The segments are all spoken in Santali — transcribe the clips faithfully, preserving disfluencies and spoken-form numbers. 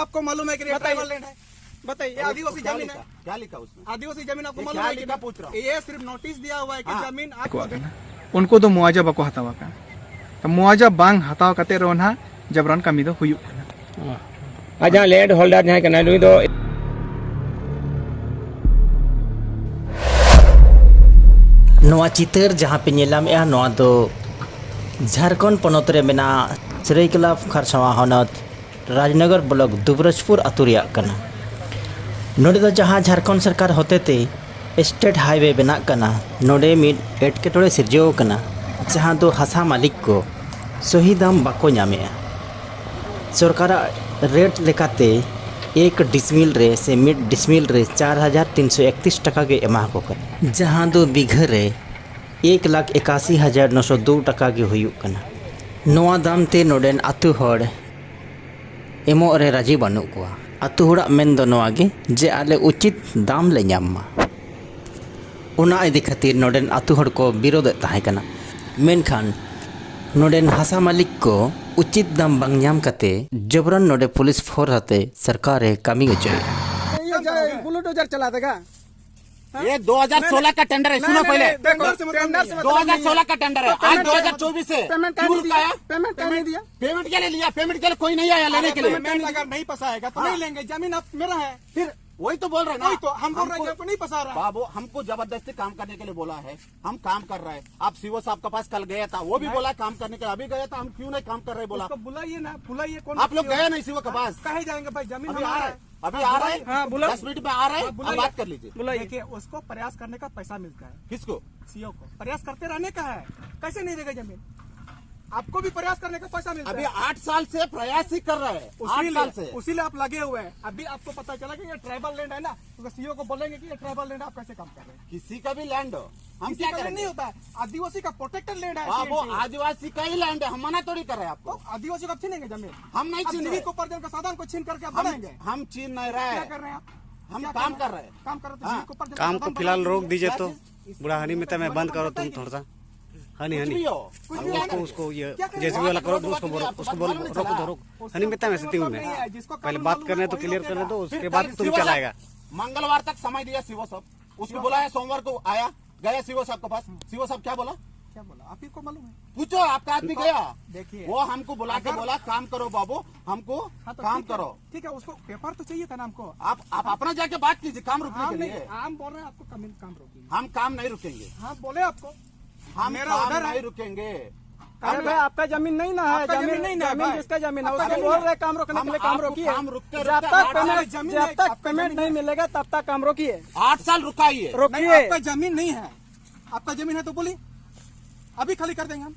आपको मालूम है कि ये बताइए। ट्राइबल लैंड है? बताइए, ये अरे, आदिवासी क्या जमीन लिखा? है। क्या लिखा उसमें? आदिवासी जमीन आपको ये मालूम क्या है कि लिखा, नहीं? पूछ रहा हूँ। ये सिर्फ नोटिस दिया हुआ है कि हाँ। जमीन आपको आपको आगना। उनको ᱫᱚ ᱢᱚᱣᱟᱡᱟ ᱵᱟᱠᱚ ᱦᱟᱛᱟᱣ ᱟᱠᱟᱫᱼᱟ᱾ ᱢᱚᱣᱟᱡᱟ ᱵᱟᱝ ᱦᱟᱛᱟᱣ ᱠᱟᱛᱮ ᱨᱮᱦᱚᱸ ᱱᱟᱦᱟᱜ ᱡᱟᱵᱨᱟᱱ ᱠᱟᱹᱢᱤ ᱫᱚ ᱦᱩᱭᱩᱜ ᱠᱟᱱᱟ᱾ ᱟᱨ ᱡᱟᱦᱟᱸ ᱞᱮᱱᱰ ᱦᱳᱞᱰᱟᱨ ᱡᱟᱦᱟᱸᱭ ᱠᱟᱱᱟᱭ, ᱱᱩᱭ ᱫᱚ ᱱᱚᱣᱟ ᱪᱤᱛᱟᱹᱨ ᱡᱟᱦᱟᱸ ᱯᱮ ᱧᱮᱞ ᱧᱟᱢᱮᱜᱼᱟ, ᱱᱚᱣᱟ ᱫᱚ ᱡᱷᱟᱲᱠᱷᱚᱸᱰ ᱯᱚᱱᱚᱛ ᱨᱮ ᱢᱮᱱᱟᱜ ᱥᱟᱹᱨᱟᱹᱭᱠᱮᱞᱟ ᱠᱷᱟᱨᱥᱟᱣᱟ ᱦᱚᱱᱚᱛ ᱨᱟᱡᱽᱱᱚᱜᱚᱨ ᱵᱞᱚᱠ ᱫᱩᱵᱨᱟᱡᱽᱯᱩᱨ ᱟᱹᱛᱩ ᱨᱮᱭᱟᱜ ᱠᱟᱱᱟ᱾ ᱱᱚᱰᱮ ᱫᱚ ᱡᱟᱦᱟᱸ ᱡᱷᱟᱲᱠᱷᱚᱸᱰ ᱥᱚᱨᱠᱟᱨ ᱦᱚᱛᱮᱛᱮ ᱥᱴᱮᱴ ᱦᱟᱭᱣᱮ ᱵᱮᱱᱟᱜ ᱠᱟᱱᱟ, ᱱᱚᱰᱮ ᱢᱤᱫ ᱮᱴᱠᱮᱴᱚᱬᱮ ᱥᱤᱨᱡᱟᱹᱣ ᱠᱟᱱᱟ, ᱡᱟᱦᱟᱸ ᱫᱚ ᱦᱟᱥᱟ ᱢᱟᱹᱞᱤᱠ ᱠᱚ ᱥᱚᱦᱤ ᱫᱟᱢ ᱵᱟᱠᱚ ᱧᱟᱢᱮᱜᱼᱟ᱾ ᱥᱚᱨᱠᱟᱨᱟᱜ ᱨᱮᱴ ᱞᱮᱠᱟᱛᱮ ᱮᱠ ᱰᱤᱥᱢᱤᱞ ᱨᱮ ᱥᱮ ᱢᱤᱫ ᱰᱤᱥᱢᱤᱞ ᱨᱮ ᱪᱟᱨ ᱦᱟᱡᱟᱨ ᱛᱤᱱᱥᱚ ᱮᱠᱛᱨᱤᱥ ᱴᱟᱠᱟ ᱜᱮ ᱮᱢᱟ ᱠᱚ ᱠᱟᱱᱟ, ᱡᱟᱦᱟᱸ ᱫᱚ ᱵᱤᱜᱷᱟᱹ ᱨᱮ ᱮᱠ ᱞᱟᱠᱷ ᱮᱠᱟᱥᱤ ᱦᱟᱡᱟᱨ ᱱᱚᱥᱚ ᱫᱩ ᱴᱟᱠᱟ ᱜᱮ ᱦᱩᱭᱩᱜ ᱠᱟᱱᱟ᱾ ᱱᱚᱣᱟ ᱫᱟᱢ ᱛᱮ ᱱᱚᱰᱮᱱ ᱟᱹᱛᱩ ᱦᱚᱲ ᱮᱢᱚᱜ ᱨᱮ ᱨᱟᱹᱡᱤ ᱵᱟᱹᱱᱩᱜ ᱠᱚᱣᱟ᱾ ᱟᱹᱛᱩ ᱦᱚᱲᱟᱜ ᱢᱮᱱ ᱫᱚ ᱱᱚᱣᱟ ᱜᱮ ᱡᱮ ᱟᱞᱮ ᱩᱪᱤᱛ ᱫᱟᱢ ᱞᱮ ᱧᱟᱢ ᱢᱟ᱾ ᱚᱱᱟ ᱤᱫᱤ ᱠᱷᱟᱹᱛᱤᱨ ᱱᱚᱰᱮᱱ ᱟᱹᱛᱩ ᱦᱚᱲ ᱠᱚ ᱵᱤᱨᱳᱫᱮᱫ ᱛᱟᱦᱮᱸ ᱠᱟᱱᱟ᱾ ᱢᱮᱱᱠᱷᱟᱱ ᱱᱚᱰᱮᱱ ᱦᱟᱥᱟ ᱢᱟᱹᱞᱤᱠ ᱠᱚ ᱩᱪᱤᱛ ᱫᱟᱢ ᱵᱟᱝ ᱧᱟᱢ ᱠᱟᱛᱮ ᱡᱚᱵᱨᱟᱱ ᱱᱚᱰᱮ ᱯᱩᱞᱤᱥ ᱯᱷᱳᱨᱥ ᱟᱛᱮ ᱥᱚᱨᱠᱟᱨ ᱮ ᱠᱟᱹᱢᱤ ᱦᱚᱪᱚᱭᱮᱫᱼᱟ᱾ ये क्या बुलडोजर चला देगा? हाँ? ये दो हज़ार सोलह का टेंडर है, नहीं, सुनो नहीं, पहले। नहीं, देखो, टेंडर से मतलब नहीं है। दो हज़ार सोलह का टेंडर है, तो आज पेमेंट, दो हज़ार चौबीस है, पेमेंट क्यों नहीं रुका दिया? है? पेमेंट क्या नहीं दिया? पेमेंट के लिए लिया, पेमेंट के लिए कोई नहीं आया लेने के लिए। पेमेंट अगर नहीं फंसाएगा तो हाँ। नहीं लेंगे, जमीन आप मेरा है। फिर वही तो बोल रहे हैं ना। वही तो, हम बोल रहे हैं हमको, कि आपको नहीं फंसा रहा है। बाबू, हमको जबरदस्ती काम करने के लिए बोला है, हम काम कर रहे हैं। आप सीओ साहब के पास कल गया था, वो भी नहीं। बोला काम करने के लिए, अभी गया था, हम क्यों नहीं काम कर रहे बोला। उसको बुलाइए ना, बुलाइए, कौन आप लोग सीओ? गए नहीं सीओ के पास? कहे जाएंगे भाई, जमीन अभी हमारा आ रहे है। हैं, अभी हाँ, आ रहे बुलाइए। हैं। हाँ, बुलाइए। दस मिनट में आ रहे हैं, हाँ, हम बुलाइए। बात कर लीजिए। बुलाइए। देखिए, उसको प्रयास करने का पैसा मिलता है। किसको? सीओ को। प्रयास करते रहने का है, कैसे नहीं देगा जमीन? आपको भी प्रयास करने का पैसा मिलता अभी है। आठ साल से प्रयास ही कर रहे हैं, आठ उसीलिए, साल से। उसीलिए आप लगे हुए हैं। अभी आपको पता चला कि ये ट्राइबल लैंड है ना, तो सीओ को बोलेंगे कि ये ट्राइबल लैंड, आप कैसे काम कर रहे हैं? किसी का भी लैंड हो, हम किसी क्या का लैंड करेंगे? नहीं होता है, आदिवासी का प्रोटेक्टेड लैंड है, हाँ, वो सीएनटी। आदिवासी का ही लैंड है, हम मना थोड़ी कर रहे हैं तो आपको। आदिवासी को आप छीनेंगे जमीन? हम नहीं आप छीन रहे। जीविकोपार्जन का साधन को छीन करके आप हम, बनाएंगे? हम छीन नहीं रहे क्या हैं। कर रहे हैं आप? हम क्या काम कर रहे हैं? कर रहे हैं? काम कर रहे हैं तो हाँ। जीविकोपार्जन का काम को साधन फिलहाल बनाएंगे। रोक दीजिए क्या तो। चीज़? बुढ़ाहरी में तो मैं बंद करो तुम थोड़ा सा। हनी, कुछ हनी। भी हो, कुछ भी हो। उसको, उसको ये जेसीबी वाला करो, उसको बोलो, उसको बोलो, रोको, रोको। हनी, मिलता है, वैसे तीन में। पहले बात करने तो, क्लियर करने दो, उसके बाद तुम चलाएगा। मंगलवार तक समय दिया सीओ साहब, उसको बुलाया, सोमवार को आया, गया सीओ साहब के पास। सीओ साहब क्या बोला? क्या बोला, आप ही को मालूम है। पूछो, आपका आदमी गया। देखिए, वो हमको बुला के बोला, "काम करो बाबू, हमको हाँ, तो काम ठीक है, करो।" ठीक है, उसको पेपर तो चाहिए था ना हमको। आप, आप अपना जाके बात कीजिए, काम रुकने के लिए। हम बोल रहे हैं आपको काम, काम रोकिए। हम काम नहीं रुकेंगे। हाँ, बोले आपको। हम मेरा काम ऑर्डर है। नहीं रुकेंगे। अरे भाई, आपका जमीन नहीं ना है, आपका जमीन जमीन नहीं ना है जमीन भाई। जिसका जमीन है, आपका उसको जमीन बोल है। रहे काम रोकने के हम लिए, काम आपको रोकिए। काम रुकते जब रुकते तक आठ पेमेंट, साल जमीन जब है, तक आपका पेमेंट जमीन नहीं है। मिलेगा, तब तक काम रोकिए। आठ साल रुकाइए। नहीं, रोकिए। आपका जमीन नहीं है, आपका जमीन है तो बोलिए, अभी खाली कर देंगे हम।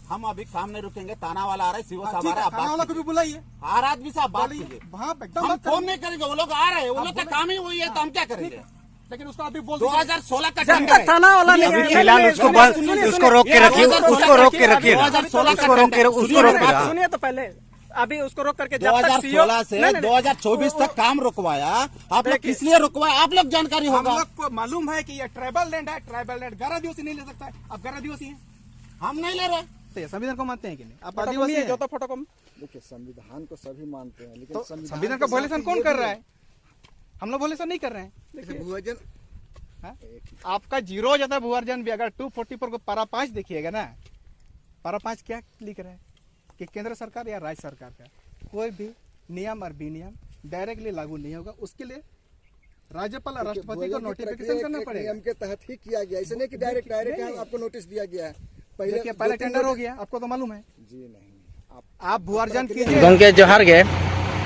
हम अभी काम नहीं रुकेंगे, थाना वाला आ रहा है, सीओ हाँ, साहब ठीक आ है, रहा है, आप थाना बात वाला को भी कीजिए। बुलाइए। आर आदमी साहब बात बोलिए। कीजिए। हाँ, एकदम हम बात फोन करेंगे। नहीं करेंगे, वो लोग आ रहे हैं, वो हाँ, लोग का बोलिए। काम ही वही है, तो हम क्या ठीक करेंगे? है, लेकिन उसको अभी बोल दो हज़ार सोलह का जब टेंडर तक है। थाना वाला नहीं सुनिए, है, फिलहाल सुनिए, उसको सुनिए, बंद, सुनिए, उसको सुनिए। रोक के ये रखिए, दो हज़ार सोलह उसको रोक के रखिए। दो हज़ार सोलह का दो हज़ार सोलह का टेंडर। टेंडर, उसको सुनिए रोक मेरी के बात। रखिए। सुनिए तो पहले, अभी उसको रोक करके जब तक सीओ दो हज़ार सोलह से नहीं, नहीं, नहीं। दो हज़ार चौबीस तक काम रुकवाया, आप लोग देखिए। किस लिए रुकवाया? आप लोग जानकारी हम होगा। लोग को मालूम है कि ये ट्राइबल लैंड है, ट्राइबल लैंड ग्यारह दिवसीय नहीं ले सकता है, अब ग्यारह दिवसीय है। हम नहीं ले रहे। तो ये संविधान को मानते हैं कि नहीं? आप फोटो आदिवासी कम नहीं है, हैं। जोता फोटो कम। देखिए, संविधान को सभी मानते हैं, लेकिन तो संविधान संविधान का के साथ वायलेशन ही कौन ये कर भी रहा है। है? हम लोग वायलेशन नहीं कर रहे हैं। देखिए, भूअर्जन हाँ? एक आपका जीरो हो जाता है भूअर्जन भी। अगर टू फोर्टी फोर को पारा पाँच देखिएगा ना, पारा पाँच क्या लिख रहा है कि केंद्र सरकार या राज्य सरकार का कोई भी नियम और विनियम डायरेक्टली लागू नहीं होगा, उसके लिए राज्यपाल और देखिए, राष्ट्रपति को भूअर्जन की नोटिफिकेशन प्रक्रिया करना एक पड़ेगा। नियम के तहत ही किया गया, ऐसे नहीं कि डायरेक्ट, डायरेक्ट है, नहीं। आपको नोटिस दिया गया है। पहले देखिए, पहले टेंडर हो गया, आपको तो मालूम है। जी नहीं, आप आप भूअर्जन कीजिए। ᱜᱚᱢᱠᱮ ᱡᱚᱦᱟᱨ ᱜᱮ᱾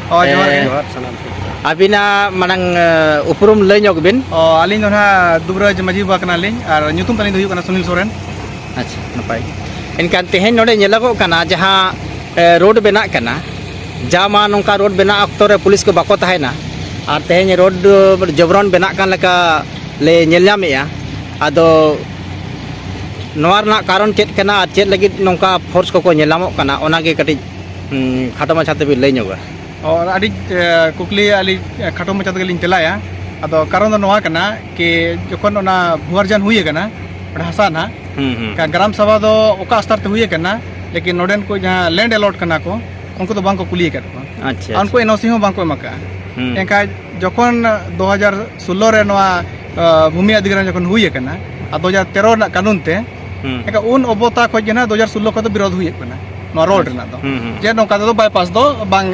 ᱦᱳᱭ, ᱡᱚᱦᱟᱨ ᱜᱮ᱾ ᱮ, ᱡᱚᱦᱟᱨ ᱥᱟᱱᱟᱢ ᱠᱚ᱾ ᱟᱹᱵᱤᱱᱟᱜ ᱢᱟᱲᱟᱝ, ᱮ, ᱩᱯᱨᱩᱢ ᱞᱟᱹᱭ ᱧᱚᱜ ᱵᱤᱱ᱾ ᱚ, ᱟᱹᱞᱤᱧ ᱫᱚ ᱱᱟᱦᱟᱜ ᱫᱩᱵᱨᱟᱡᱽ ᱢᱟᱹᱡᱷᱤ ᱵᱟᱵᱟ ᱠᱟᱱᱟᱞᱤᱧ ᱟᱨ ᱧᱩᱛᱩᱢ ᱛᱟᱹᱞᱤᱧ ᱫᱚ ᱦᱩᱭᱩᱜ ᱠᱟᱱᱟ ᱥᱩᱱᱤᱞ ᱥᱚᱨᱮᱱ᱾ ᱟᱪᱪᱷᱟ, ᱱᱟᱯᱟᱭ ᱜᱮ᱾ ᱮᱱᱠᱷᱟᱱ ᱛᱮᱦᱮᱧ ᱱᱚᱰᱮ ᱧᱮᱞᱚᱜᱚᱜ ᱠᱟᱱᱟ, ᱡᱟᱦᱟᱸ, ᱮ, ᱨᱳᱰ ᱵᱮᱱᱟᱜ ᱠᱟᱱᱟ, ᱡᱟ ᱢᱟ ᱱᱚᱝᱠᱟ ᱨᱳᱰ ᱵᱮᱱᱟᱜ ᱚᱠᱛᱚ ᱨᱮ ᱯᱩᱞᱤᱥ ᱠᱚ ᱵᱟᱠᱚ ᱛᱟᱦᱮᱱᱟ, ᱟᱨ ᱛᱮᱦᱮᱧ ᱨᱳᱰ, ᱮ, ᱡᱚᱵᱨᱚᱱ ᱵᱮᱱᱟᱜ ᱠᱟᱱ ᱞᱮᱠᱟ ᱞᱮ ᱧᱮᱞ ᱧᱟᱢᱮᱜᱼᱟ᱾ ᱟᱫᱚ ᱱᱚᱣᱟ ᱨᱮᱱᱟᱜ ᱠᱟᱨᱚᱱ ᱪᱮᱫ ᱠᱟᱱᱟ ᱟᱨ ᱪᱮᱫ ᱞᱟᱹᱜᱤᱫ ᱱᱚᱝᱠᱟ ᱯᱷᱳᱨᱥ ᱠᱚᱠᱚ ᱧᱮᱞ ᱧᱟᱢᱚᱜ ᱠᱟᱱᱟ, ᱚᱱᱟᱜᱮ ᱠᱟᱹᱴᱤᱡ, ᱩᱸ, ᱠᱷᱟᱴᱚ ᱢᱟᱪᱷᱟ ᱛᱮᱵᱤᱱ ᱞᱟᱹᱭ ᱧᱚᱜᱟ᱾ ᱚ, ᱟᱹᱰᱤ, ᱮ, ᱠᱩᱠᱞᱤ ᱟᱹᱞᱤᱧ, ᱮ, ᱠᱷᱟᱴᱚ ᱢᱟᱪᱷᱟ ᱛᱮᱜᱮ ᱞᱤᱧ ᱛᱮᱞᱟᱭᱟ᱾ ᱟᱫᱚ ᱠᱟᱨᱚᱱ ᱫᱚ ᱱᱚᱣᱟ ᱠᱟᱱᱟ ᱠᱤ ᱡᱚᱠᱷᱚᱱ ᱚᱱᱟ ᱵᱷᱩᱣᱟᱨᱡᱟᱱ ᱦᱩᱭ ᱟᱠᱟᱱᱟ, ᱚᱸᱰᱮ ᱦᱟᱥᱟ ᱱᱟᱦᱟᱜ, ᱦᱩᱸ, ᱦᱩᱸ᱾ ᱮᱱᱠᱷᱟᱱ ᱜᱨᱟᱢ ᱥᱟᱵᱷᱟ ᱫᱚ ᱚᱠᱟ ᱥᱛᱚᱨ ᱛᱮ ᱦᱩᱭ ᱟᱠᱟᱱᱟ, ᱞᱮᱠᱤᱱ ᱱᱚᱰᱮᱱ ᱠᱚ ᱡᱟᱦᱟᱸ ᱞᱮᱱᱰ ᱮᱞᱚᱴ ᱠᱟᱱᱟ ᱠᱚ, ᱩᱱᱠᱩ ᱫᱚ ᱵᱟᱝ ᱠᱚ ᱠᱩᱞᱤ ᱟᱠᱟᱫ ᱠᱚᱣᱟ᱾ ᱟᱪᱪᱷᱟ, ᱟᱨ ᱩᱱᱠᱩ ᱟᱪᱪᱷᱟ᱾ ᱮᱱ ᱳ ᱥᱤ ᱦᱚᱸ ᱵᱟᱝ ᱠᱚ ᱮᱢ ᱟᱠᱟᱫᱼᱟ᱾ ᱦᱩᱸ᱾ ᱮᱱᱠᱷᱟᱱ ᱡᱚᱠᱷᱚᱱ ᱫᱩ ᱦᱟᱡᱟᱨ ᱥᱳᱞᱞᱳ ᱨᱮ ᱱᱚᱣᱟ, ᱟ, ᱵᱷᱩᱢᱤ ᱚᱫᱷᱤᱜᱨᱚᱦᱚᱱ ᱡᱚᱠᱷᱚᱱ ᱦᱩᱭ ᱟᱠᱟᱱᱟ, ᱟᱨ ᱫᱩ ᱦᱟᱡᱟᱨ ᱛᱮᱨᱚ ᱨᱮᱱᱟᱜ ᱠᱟᱹᱱᱩᱱ ᱛᱮ, ᱦᱩᱸ᱾ ᱮᱱᱠᱷᱟᱱ ᱩᱱ ᱚᱵᱚᱛᱟ ᱠᱷᱚᱱ ᱜᱮ ᱱᱟᱦᱟᱜ ᱫᱩ ᱦᱟᱡᱟᱨ ᱥᱳᱞᱞᱳ ᱠᱷᱚᱱ ᱫᱚ ᱵᱤᱨᱳᱫᱷ ᱦᱩᱭᱩᱜ ᱠᱟᱱᱟ ᱱᱚᱣᱟ ᱨᱳᱰ ᱨᱮᱱᱟᱜ ᱫᱚ᱾ ᱦᱩᱸ, ᱦᱩᱸ᱾ ᱡᱮ ᱱᱚᱝᱠᱟ ᱛᱮᱫᱚ ᱵᱟᱭᱯᱟᱥ ᱫᱚ ᱵᱟᱝ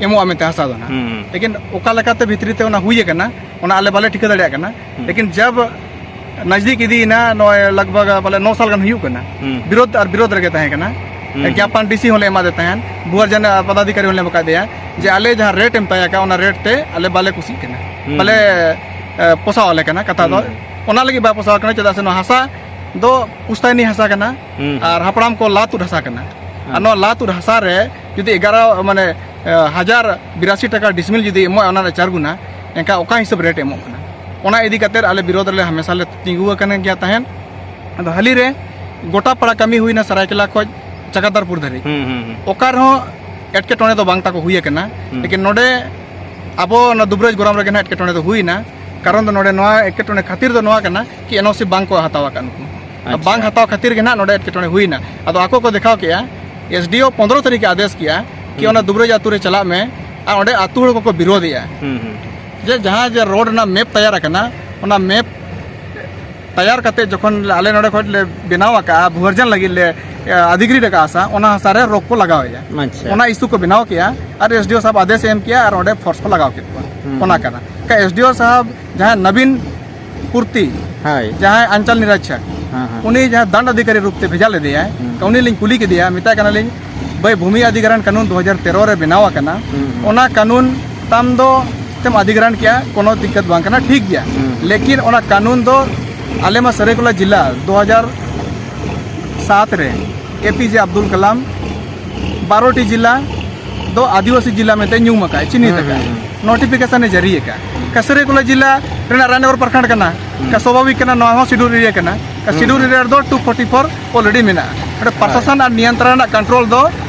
ᱮᱢᱚᱜᱼᱟ ᱢᱮᱱᱛᱮ ᱦᱟᱥᱟ ᱫᱚ ᱱᱟᱦᱟᱜ᱾ ᱦᱩᱸ, ᱦᱩᱸ᱾ ᱞᱮᱠᱤᱱ ᱚᱠᱟ ᱞᱮᱠᱟᱛᱮ ᱵᱷᱤᱛᱨᱤ ᱛᱮ ᱚᱱᱟ ᱦᱩᱭ ᱟᱠᱟᱱᱟ, ᱚᱱᱟ ᱟᱞᱮ ᱵᱟᱞᱮ ᱴᱷᱤᱠᱟᱹ ᱫᱟᱲᱮᱭᱟᱜ ᱠᱟᱱᱟ᱾ ᱦᱩᱸ᱾ ᱞᱮᱠᱤᱱ ᱡᱟᱵ ᱱᱟᱡᱫᱤᱠ ᱤᱫᱤᱭᱮᱱᱟ, ᱱᱚᱜᱼᱚᱭ ᱞᱟᱜᱽ ᱵᱷᱟᱜᱽ ᱯᱟᱞᱮ ᱱᱚ ᱥᱟᱞ ᱜᱟᱱ ᱦᱩᱭᱩᱜ ᱠᱟᱱᱟ᱾ ᱦᱩᱸ᱾ ᱵᱤᱨᱳᱫᱷ ᱟᱨ ᱵᱤᱨᱳᱫᱷ ᱨᱮᱜᱮ ᱛᱟᱦᱮᱸ ᱠᱟᱱᱟ᱾ ᱦᱩᱸ᱾ ᱜᱮᱭᱟᱯᱟᱱ ᱰᱤ ᱥᱤ ᱦᱚᱸᱞᱮ ᱮᱢᱟᱫᱮ ᱛᱟᱦᱮᱸᱱ, ᱵᱷᱩᱣᱟᱨᱡᱟᱱ ᱯᱚᱫᱟᱫᱷᱤᱠᱟᱨᱤ ᱦᱚᱸᱞᱮ ᱮᱢ ᱟᱠᱟᱫᱮᱭᱟ ᱡᱮ ᱟᱞᱮ ᱡᱟᱦᱟᱸ ᱨᱮᱴ ᱮᱢ ᱛᱟᱭ ᱟᱠᱟᱫ, ᱚᱱᱟ ᱨᱮᱴ ᱛᱮ ᱟᱞᱮ ᱵᱟᱞᱮ ᱠᱩᱥᱤᱜ ᱠᱟᱱᱟ, ᱦᱩᱸ᱾ ᱵᱟᱞᱮ, ᱮ, ᱯᱚᱥᱟᱣ ᱟᱞᱮ ᱠᱟᱱᱟ ᱠᱟᱛᱷᱟ ᱫᱚ᱾ ᱦᱩᱸ᱾ ᱚᱱᱟ ᱞᱟᱹᱜᱤᱫ ᱵᱟᱭ ᱯᱚᱥᱟᱣ ᱠᱟᱱᱟ, ᱪᱮᱫᱟᱜ ᱥᱮ ᱱᱚᱣᱟ ᱦᱟᱥᱟ ᱫᱚ ᱯᱩᱥᱛᱟᱭᱱᱤ ᱦᱟᱥᱟ ᱠᱟᱱᱟ, ᱦᱩᱸ᱾ ᱟᱨ ᱦᱟᱯᱲᱟᱢ ᱠᱚ ᱞᱟ ᱛᱩᱫ ᱦᱟᱥᱟ ᱠᱟᱱᱟ᱾ ᱟᱨ ᱦᱩᱸ᱾ ᱱᱚᱣᱟ ᱞᱟ ᱛᱩᱫ ᱦᱟᱥᱟ ᱨᱮ ᱡᱩᱫᱤ ᱮᱜᱟᱨᱚ, ᱢᱟᱱᱮ, ᱮ, ᱦᱟᱡᱟᱨ ᱵᱤᱨᱟᱥᱤ ᱴᱟᱠᱟ ᱰᱤᱥᱢᱤᱞ ᱡᱩᱫᱤ ᱮᱢᱚᱜᱼᱟ, ᱚᱱᱟ ᱨᱮ ᱪᱟᱨ ᱜᱩᱱᱟ, ᱮᱱᱠᱷᱟᱱ ᱚᱠᱟ ᱦᱤᱥᱟᱹᱵ ᱨᱮᱴ ᱮᱢᱚᱜ ᱠᱟᱱᱟ? ᱚᱱᱟ ᱤᱫᱤ ᱠᱟᱛᱮ ᱟᱞᱮ ᱵᱤᱨᱳᱫᱷ ᱨᱮᱞᱮ ᱦᱟᱢᱮᱥᱟ ᱞᱮ ᱛᱤᱸᱜᱩ ᱟᱠᱟᱱ ᱜᱮᱭᱟ ᱛᱟᱦᱮᱸᱫ᱾ ᱟᱫᱚ ᱦᱟᱹᱞᱤ ᱨᱮ ᱜᱚᱴᱟ ᱯᱟᱲᱟ ᱠᱟᱹᱢᱤ ᱦᱩᱭᱱᱟ, ᱥᱟᱨᱟᱭᱠᱮᱞᱟ ᱠᱷᱚᱱ ᱪᱟᱠᱟᱫᱟᱨᱯᱩᱨ ᱫᱷᱟᱹᱨᱤᱡ᱾ ᱦᱩᱸ, ᱦᱩᱸ, ᱦᱩᱸ᱾ ᱚᱠᱟ ᱨᱮᱦᱚᱸ ᱮᱴᱠᱮᱴᱚᱬᱮ ᱫᱚ ᱵᱟᱝ ᱛᱟᱠᱚ ᱦᱩᱭ ᱟᱠᱟᱱᱟ᱾ ᱦᱩᱸ᱾ ᱞᱮᱠᱤᱱ ᱱᱚᱰᱮ ᱟᱵᱚ ᱚᱱᱟ ᱫᱩᱵᱨᱟᱡᱽ ᱜᱚᱨᱟᱢ ᱨᱮᱜᱮ ᱱᱟᱦᱟᱜ ᱮᱴᱠᱮᱴᱚᱬᱮ ᱫᱚ ᱦᱩᱭᱱᱟ᱾ ᱠᱟᱨᱚᱱ ᱫᱚ ᱱᱚᱰᱮ ᱱᱚᱣᱟ ᱮᱴᱠᱮᱴᱚᱬᱮ ᱠᱷᱟᱹᱛᱤᱨ ᱫᱚ ᱱᱚᱣᱟ ᱠᱟᱱᱟ ᱠᱤ ᱮᱱ ᱳ ᱥᱤ ᱵᱟᱝ ᱠᱚ ᱦᱟᱛᱟᱣ ᱟᱠᱟᱫ ᱱᱩᱠᱩ᱾ ᱟᱪᱪᱷᱟ᱾ ᱵᱟᱝ ᱦᱟᱛᱟᱣ ᱠᱷᱟᱹᱛᱤᱨ ᱜᱮ ᱱᱟᱦᱟᱜ ᱱᱚᱰᱮ ᱮᱴᱠᱮᱴᱚᱬᱮ ᱦᱩᱭᱱᱟ᱾ ᱟᱫᱚ ᱟᱠᱚ ᱠᱚ ᱫᱮᱠᱷᱟᱣ ᱠᱮᱜᱼᱟ, ᱮᱥ ᱰᱤ ᱳ ᱯᱚᱱᱫᱽᱨᱚ ᱛᱟᱹᱨᱤᱠᱷ ᱮ ᱟᱫᱮᱥ ᱠᱮᱜᱼᱟ ᱠᱤ ᱦᱩᱸ᱾ ᱚᱱᱟ ᱫᱩᱵᱨᱟᱡᱽ ᱟᱛᱳ ᱨᱮ ᱪᱟᱞᱟᱜ ᱢᱮ, ᱟᱨ ᱚᱸᱰᱮ ᱟᱛᱳ ᱦᱚᱲ ᱠᱚᱠᱚ ᱵᱤᱨᱳᱫᱷᱮᱜᱼᱟ᱾ ᱦᱩᱸ, ᱦᱩᱸ᱾ ᱡᱮ ᱡᱟᱦᱟᱸ ᱡᱮ ᱨᱳᱰ ᱨᱮᱱᱟᱜ ᱢᱮᱯ ᱛᱮᱭᱟᱨ ᱟᱠᱟᱱᱟ, ᱚᱱᱟ ᱢᱮᱯ ᱛᱮᱭᱟᱨ ᱠᱟᱛᱮ ᱡᱚᱠᱷᱚᱱ ᱟᱞᱮ ᱱᱚᱰᱮ ᱠᱷᱚᱱ ᱞᱮ ᱵᱮᱱᱟᱣ ᱟᱠᱟᱜᱼᱟ, ᱵᱷᱩᱣᱟᱨᱡᱟᱱ ᱞᱟᱹᱜᱤᱫ ᱞᱮ, ᱮ, ᱚᱫᱷᱤᱜᱨᱤᱛ ᱟᱠᱟᱫᱼᱟ ᱦᱟᱥᱟ, ᱚᱱᱟ ᱦᱟᱥᱟ ᱨᱮ ᱨᱳᱠ ᱠᱚ ᱞᱟᱜᱟᱣᱮᱜᱼᱟ᱾ ᱟᱪᱪᱷᱟ᱾ ᱚᱱᱟ ᱤᱥᱩ ᱠᱚ ᱵᱮᱱᱟᱣ ᱠᱮᱜᱼᱟ ᱟᱨ ᱮᱥ ᱰᱤ ᱳ ᱥᱟᱦᱮᱵᱽ ᱟᱫᱮᱥ ᱮ ᱮᱢ ᱠᱮᱜᱼᱟ ᱟᱨ ᱚᱸᱰᱮ ᱯᱷᱳᱨᱥ ᱠᱚ ᱞᱟᱜᱟᱣ ᱠᱮᱫ ᱠᱚᱣᱟ᱾ ᱦᱩᱸ, ᱚᱱᱟ ᱦᱩᱸ᱾ ᱠᱟᱱᱟ᱾ ᱮᱱᱠᱷᱟᱱ ᱮᱥ ᱰᱤ ᱳ ᱥᱟᱦᱮᱵᱽ ᱡᱟᱦᱟᱸᱭ ᱱᱚᱵᱤᱱ ᱯᱩᱨᱛᱤ, ᱦᱳᱭ᱾ ᱡᱟᱦᱟᱸᱭ ᱟᱧᱪᱟᱞ ᱱᱤᱨᱟᱪᱷᱟᱠ, ᱦᱮᱸ, ᱦᱮᱸ᱾ ᱩᱱᱤ ᱡᱟᱦᱟᱸ ᱫᱟᱱᱰ ᱚᱫᱷᱤᱠᱟᱨᱤ ᱨᱩᱯ ᱛᱮ ᱵᱷᱮᱡᱟ ᱞᱮᱫᱮᱭᱟᱭ, ᱦᱩᱸ᱾ ᱛᱚ ᱩᱱᱤ ᱞᱤᱧ ᱠᱩᱞᱤ ᱠᱮᱫᱮᱭᱟ, ᱢᱮᱛᱟᱭ ᱠᱟᱱᱟᱞᱤᱧ, "ᱵᱷᱟᱹᱭ, ᱵᱷᱩᱢᱤ ᱚᱫᱷᱤᱜᱨᱚᱦᱚᱱ ᱠᱟᱹᱱᱩᱱ ᱫᱩ ᱦᱟᱡᱟᱨ ᱛᱮᱨᱚ ᱨᱮ ᱵᱮᱱᱟᱣ ᱟᱠᱟᱱᱟ, ᱦᱩᱸ, ᱦᱩᱸ᱾ ᱚᱱᱟ ᱠᱟᱹᱱᱩᱱ ᱛᱟᱢ ᱫᱚ ᱛᱮᱢ ᱚᱫᱷᱤᱜᱨᱚᱦᱚᱱ ᱠᱮᱭᱟ, ᱠᱳᱱᱳ ᱫᱤᱠᱠᱟᱛ ᱵᱟᱝ ᱠᱟᱱᱟ, ᱴᱷᱤᱠ ᱜᱮᱭᱟ᱾ ᱦᱩᱸ, ᱦᱩᱸ᱾ ᱞᱮᱠᱤᱱ ᱚᱱᱟ ᱠᱟᱹᱱᱩᱱ ᱫᱚ ᱟᱞᱮ ᱢᱟ ᱥᱟᱹᱨᱟᱹᱭᱠᱮᱞᱟ ᱡᱮᱞᱟ ᱫᱩ ᱦᱟᱡᱟᱨ ᱥᱟᱛ ᱨᱮ ᱮ ᱯᱤ ᱡᱮ ᱟᱵᱫᱩᱞ ᱠᱟᱞᱟᱢ ᱵᱟᱨᱚ ᱴᱤ ᱡᱮᱞᱟ ᱫᱚ ᱟᱹᱫᱤᱵᱟᱹᱥᱤ ᱡᱮᱞᱟ ᱢᱮᱱᱛᱮ ᱧᱩᱢ ᱟᱠᱟᱫ, ᱪᱤᱱᱦᱤᱛ ᱦᱩᱸ, ᱟᱠᱟᱫ, ᱦᱩᱸ, ᱦᱩᱸ᱾ ᱱᱳᱴᱤᱯᱷᱤᱠᱮᱥᱚᱱ ᱮ ᱡᱟᱹᱨᱤ ᱟᱠᱟᱫ᱾ ᱠᱟ ᱥᱟᱹᱨᱟᱹᱭᱠᱮᱞᱟ ᱡᱮᱞᱟ ᱨᱮᱱᱟᱜ ᱨᱟᱡᱽᱱᱚᱜᱚᱨ ᱯᱨᱚᱠᱷᱚᱸᱰ ᱠᱟᱱᱟ, ᱦᱩᱸ᱾ ᱠᱟ ᱥᱟᱵᱷᱟᱵᱤᱠ ᱠᱟᱱᱟ, ᱱᱚᱣᱟ ᱦᱚᱸ ᱥᱤᱰᱩᱞ ᱮᱨᱤᱭᱟ ᱠᱟᱱᱟ᱾ ᱠᱟ ᱦᱩᱸ, ᱥᱤᱰᱩᱞ ᱦᱩᱸ᱾ ᱮᱨᱤᱭᱟ ᱨᱮᱫᱚ ᱴᱩ ᱯᱷᱳᱨᱴᱤ ᱯᱷᱳᱨ already ᱢᱮᱱᱟᱜᱼᱟ᱾ ᱚᱸᱰᱮ ᱦᱳᱭ᱾ ᱯᱨᱚᱥᱟᱥᱚᱱ ᱟᱨ ᱱᱤᱭᱚᱱᱛᱨᱚᱱ ᱨᱮᱱᱟᱜ ᱠᱚᱱᱴᱨᱳᱞ ᱫᱚ